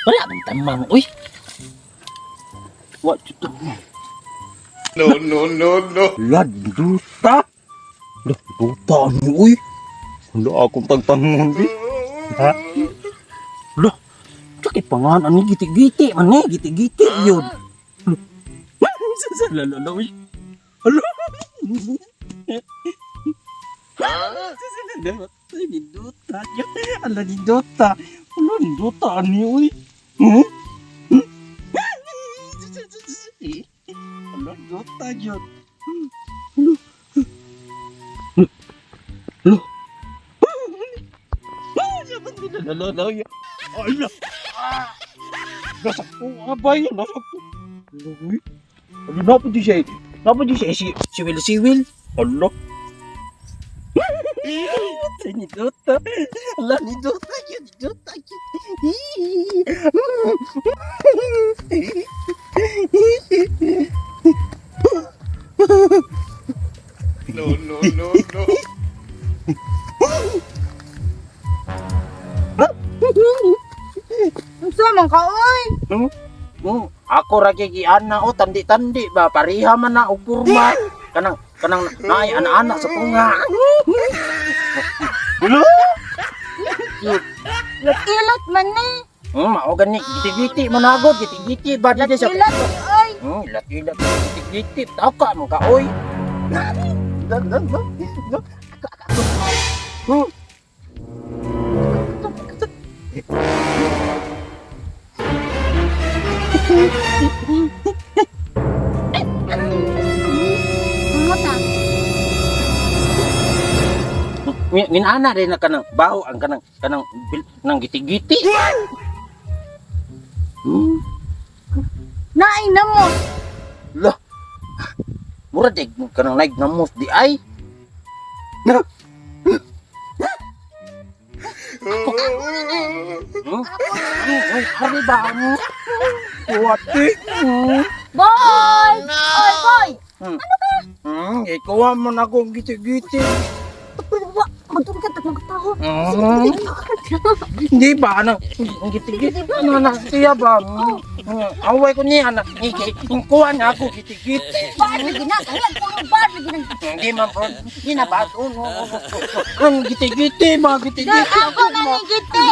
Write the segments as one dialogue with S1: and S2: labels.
S1: Wala man tamang, uy. Wa jud.
S2: No, no, no, no.
S1: Lad duta. Lah, duta ni uy. Wala akong tagtangon di. Ha? Lah, sakit pa nga ani giti-giti man ni, giti-giti yun. Lalo, uy. Alo. Ni duta. Ala ni duta. Ala ni duta ni uy. Hmm? Ala duta yun. Ala. Ala. Ala. Ala. Nasa ko abay, nasa ko. Ala. Ala na po di siya. Na po di siya si si Will si Will. Ala. Ni Dota. Ala ni Dota yun, ni Dota yun.
S2: No, no, no, no.
S3: Unsa man ka oy?
S1: Ako ra kay giana o tandi-tandi ba pareha man na og porma. Kanang kanang naay ana-ana sa tunga. Ulo.
S3: Ilat man ni.
S1: Mao gani giti-giti man ako, giti-giti ba di siya.
S3: Ilat ni oy.
S1: Ilat-ilat giti-giti taka man ka oy.
S3: Mata.
S1: Ginana rin na kanang baho ang kanang kanang nang giti-giti.
S3: Naay namos.
S1: Lah. Mura di kanang naig namos di ay. Na. Hmm? Ay, hari ba mo? Wati.
S3: Boy! Oy, boy!
S1: Ikaw man ako giti-giti.
S3: Wa, magtulog ka tatlong tao.
S1: Hindi ba anang giti-giti ano na siya ba? Away ko niya na iki kuha na ako giti-giti.
S3: Bar lagi na, kaya puro bar lagi na.
S1: Hindi man po. Hindi na ba? Ano, ang giti-giti ba? Giti-giti.
S3: Ako na ni giti.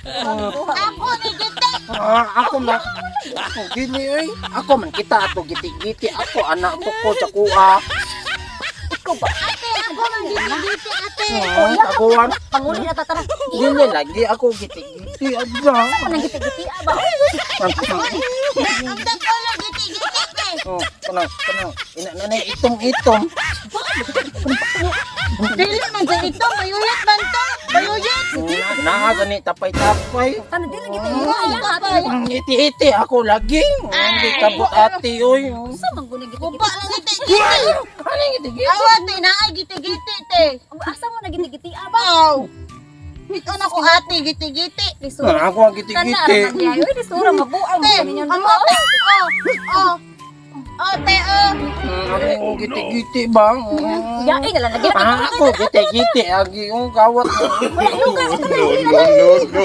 S3: Ako ni giti.
S1: Ah, ako man. Dili oy. Ako man kita ato giti-giti. Ako anak ko ko sa kuha.
S3: Ikaw ba? Ate, ako man giti-giti, ate.
S1: Taguan.
S3: Panguli na tatara.
S1: Dili lagi ako giti-giti. Adya.
S3: Ako nang giti-giti aba. Ang dako na giti-giti.
S1: Oh, kanang kanang ina na itom-itom.
S3: Dili man sa ito, mayuyot man to. Mayuyot.
S1: Naa gani tapay-tapay.
S3: Ano dili giti ate.
S1: Ang iti-iti ako lagi. Hindi kabot ate oy.
S3: Sa man gud giti-giti. Kupa lang giti-giti.
S1: Ano yung giti-giti?
S3: Awa te naay giti-giti te. Asa mo na giti-giti aba? Ito na ko ate giti-giti.
S1: Ah, ako ang giti-giti.
S3: Ay, lisura mabuang mo ninyo. Amo te. Oh. Oh. Oh te oh.
S1: Ano yung giti-giti ba?
S3: Ya, ay nalalagyan
S1: Ah, ako giti-giti agi yung kawat.
S3: Wala lugar.
S2: No, no, no, no.